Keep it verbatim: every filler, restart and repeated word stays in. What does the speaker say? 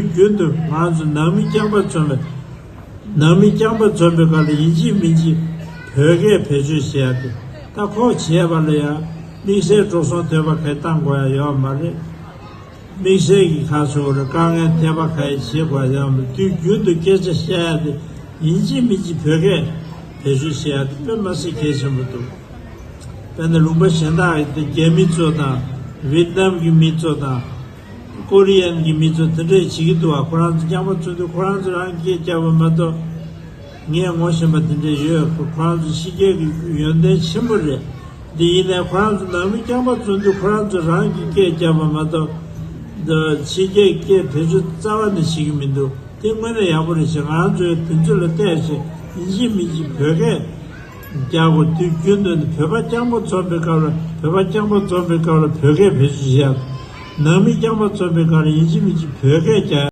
རྒྱུན་དུ་ང་ཚོ་ནང་མི་རྐྱང་པ་འཛོམས་པའི་ནང་མི་རྐྱང་པ་འཛོམས་པའི་སྐབས་ལ་ཡིན་གཅིག་མིན་གཅིག་བོད་སྐད་བེད་སྤྱོད་བྱེད་ཡ་དེ། ད་ཁོ་བྱས་པ་ལ་ཡང་དམིགས་བསལ་འགྲོ་སོང་ཐོན་པ་ག་བཏང་དགོས་ཡ་ཡོད་མ་རེད། དམིགས་བསལ་གྱི་ཁ་ཕྱོགས་རེ་དཀའ་ངལ་འཕྲད་པ་ག་ཡི་བྱེད་དགོས་ཡ་ཡོད་མ་རེད། དུས་རྒྱུན་དུ་སྐད་ཆ་བཤད་ཡ་དེ་ཡིན་གཅིག་མིན་གཅིག་བོད་སྐད་བེད་སྤྱོད་བྱེད་ཡ་དེ་དཔེ་མ་སྲིད་གལ་ཆེན་པོ་འདུག་དཔེར་ན་ལུང་པ་གཞན་དག་གི་དེ་རྒྱ་མི་ཚོ་དང་ཝེད་ནམ་གྱི་མི་ཚོ་དང་། ཀོ་རི་ཡན་གྱི་མི་ཚོ་དེ་འདྲས་བྱེད་ཀྱི་འདུག་བ། ཁོ་རང་ཚོ་རྐྱང་པ་ཚོ་འདུག་ཁོ་རང་ཚོ་རང་སྐད་རྒྱབ་པ་མ་གཏོགས། ངས་ངོ་ཤེས་པ་དེ་འདྲས་ཡོད། ཁོ་ཁོ་རང་ཚོ་ཕྱི་རྒྱལ་གྱི་ཡོན་ཏན་ཆེན་པོ་རེད། འདི་ཡིན་ནའི་ཁོ་རང་ཚོ་ནང་མི་རྐྱང་པ་ཚོ་འདུག་ཁོ་རང་ཚོ་རང་གི་སྐད་རྒྱབ་པ་མ་གཏོགས། འདི་ཕྱི་རྒྱལ་སྐད་བེད་སྤྱོད་རྩ་བ་ནས་བྱེད་ཀྱི་མི་འདུག་དེ་དངོས་གནས་ཡག་པོ་རེད་ཤག་ང་རང་ཚོས་དེ་ཚོ་ལ་བལྟས་ཤིང་ཡིན་གཅིག་མིན་གཅིག་བོད་སྐད་རྒྱག་དགོས། དུས་རྒྱུན་དུ་ནི་བོད་པ་རྐྱང་པ་འཛོམས་པའི་སྐབས་ལ་བོད་པ་རྐྱང་པ་འཛོམས་པའི་སྐབས་ལ་བོད་སྐད་བེད་སྤྱོད་བྱེད་ཡག་ནང་མི་རྐྱང་པ་འཛོམས་པའི་སྐབས་ལ་ཡིན་གཅིག་མིན་གཅིག་བོད་སྐད་རྒྱག